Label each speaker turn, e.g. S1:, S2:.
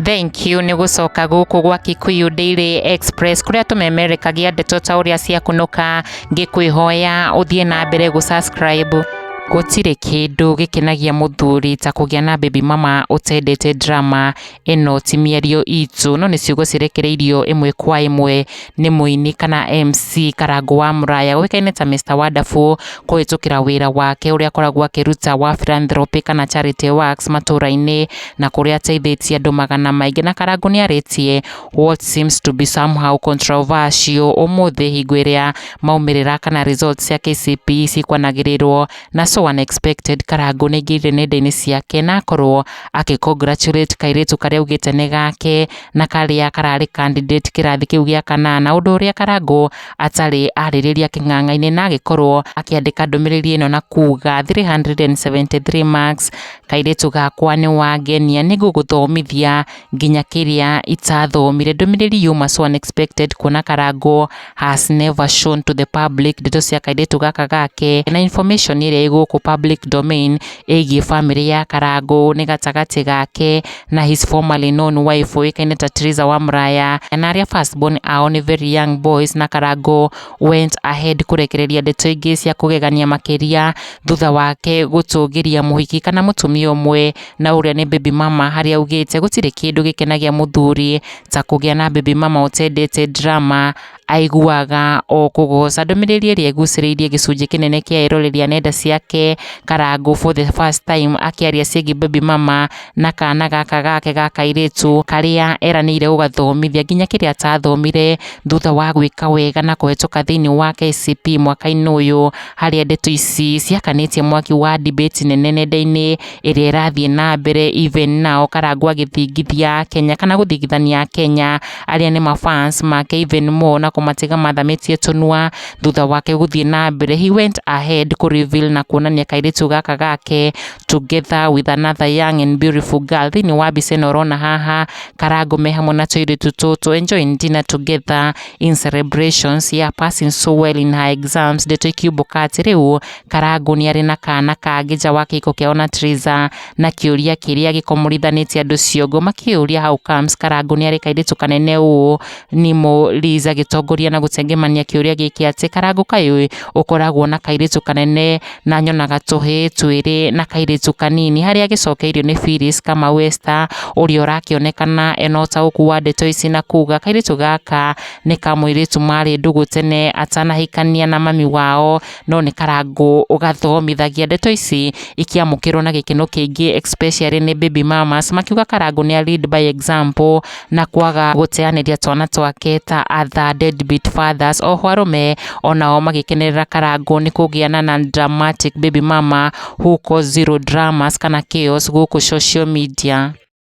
S1: Thank you nĩ gũcoka gũkũ gwa Kikuyu Daily Express kũrĩa tũmemerekagia ndeto ta ũrĩa ciakunũka. Ngĩkwĩhoya ũthiĩ na mbere gũ subscribe. Gũtirĩ kĩndũ gĩkenagia mũthuri ta kũgĩa na baby mama ũtendete drama. Ĩno ti mĩario itũ no nĩ ciugo cirekereirio ĩmwe kwa ĩmwe nĩ mũini kana MC Karangũ wa Mũraya ũĩkaine ta Mr Wonderful kũhĩtũkĩra wĩra wake ũrĩa akoragwo akĩruta wa philanthropy kana charity works matũra-inĩ na kũrĩa ateithĩtie andũ magana maingĩ. Na Karangũ nĩ arĩtie what seems to be somehow controversial ũmũthĩ hingo ĩrĩa maumĩrĩra kana results cia KCPE cikwanagĩrĩrwo. Na so unexpected, Karangũ nĩ aingĩrire nenda-inĩ ciake na akorwo akĩ congratulate kairĩtu karĩa augĩte nĩ gake na karĩa kararĩ candidate kĩrathi kĩu gĩa kanana, ũndũ ũrĩa Karangũ atarĩ arĩrĩria kĩng'ang'a-inĩ, na agĩkorwo akĩandĩka ndũmĩrĩri ĩno na kuga, "373 marks, kairĩtu gakwa, nĩ wangenia, nĩ ngũgũthomithia nginya kĩrĩa itathomire." Ndũmĩrĩri yuma so unexpected kuona Karangũ has never shown to the public ndeto cia kairĩtu gaka gake, na information ĩrĩa ĩ gũkũ public domain ĩgiĩ famĩlĩ ya Karangũ nĩ gatagatĩ gake na his formerly known wife ũĩkaine ta Teresa wa Mũraya, na arĩa first born ao nĩ very young boys. Na Karangũ went ahead kũrekereria ndeto ingĩ cia kũgegania makĩria thutha wake gũtũgĩria mũhiki kana mũtumia ũmwe na ũrĩa nĩ baby mama, harĩa augĩte gũtirĩ kĩndũ gĩkenagia mũthuri ta kũgĩa na baby mama ũtendete drama, aiguaga o kũgoca. Ndũmĩrĩri ĩrĩa ĩgucĩrĩirie gĩcunjĩ kĩnene kĩa eroreri a nenda ciake, Karangũ for the first time akĩaria ciĩgiĩ baby mama na kana gaka gake ga kairĩtu karĩa eranĩire gũgathomithia nginya kĩrĩa atathomire thutha wa gwĩka wega na kũhetũka thĩinĩ wa KCPE mwaka-inĩ ũyũ, harĩa ndeto ici ciakanĩtie mwaki wa debate nene nenda-inĩ ĩrĩa ĩrathiĩ na mbere even now. Karangũ agĩthingithia Kenya kana gũthingithania Kenya arĩa nĩ mafans make even more na kũmatiga mathamĩtie tũnua thutha wake gũthiĩ na mbere. He went ahead kũ reveal na kuonania kairĩtu gaka gake together with another young and beautiful girl. Thĩinĩ wa mbica ĩno ũrona haha, Karangũ me hamwe na tũirĩtu tũtũ enjoying dinner together in celebrations ya passing so well in her exams. Ndeto ikiumbũka atĩ rĩu Karangũ nĩ arĩ na kana kangĩ nja wa kĩhiko kĩao na Triza, na kĩũria kĩrĩa gĩkomorithanĩtie andũ ciongo makĩũria, how comes Karangũ nĩ arĩ kairĩtu kanene ũũ? Nimo Liz agĩtongoria na gũtengemania kĩũria gĩkĩ atĩ, "Karangũ, kaĩ ũkoragwo na kairĩtu kanene na nyonaga tũhĩĩ twĩrĩ na kairĩtu kanini?" Harĩa agĩcokeirio nĩ Phyllis Kamau Esther, ũrĩa ũrakĩonekana ena ũtaũku wa ndeto ici, na kuga kairĩtu gaka nĩ ka mũirĩtu marĩ ndũgũ tene atanahikania na mami wao, no nĩ Karangũ ũgathomithagia. Ndeto ici ikĩamũkĩrwo na gĩkeno kĩingĩ, especially nĩ baby mamas, makiuga Karangũ nĩ lead by example na kwaga gũteanĩria twana twake ta other deadbeat fathers. Oho arũme onao magĩkenerera Karangũ nĩ kũgĩa na non dramatic baby mama who cause zero dramas kana chaos gũkũ social media.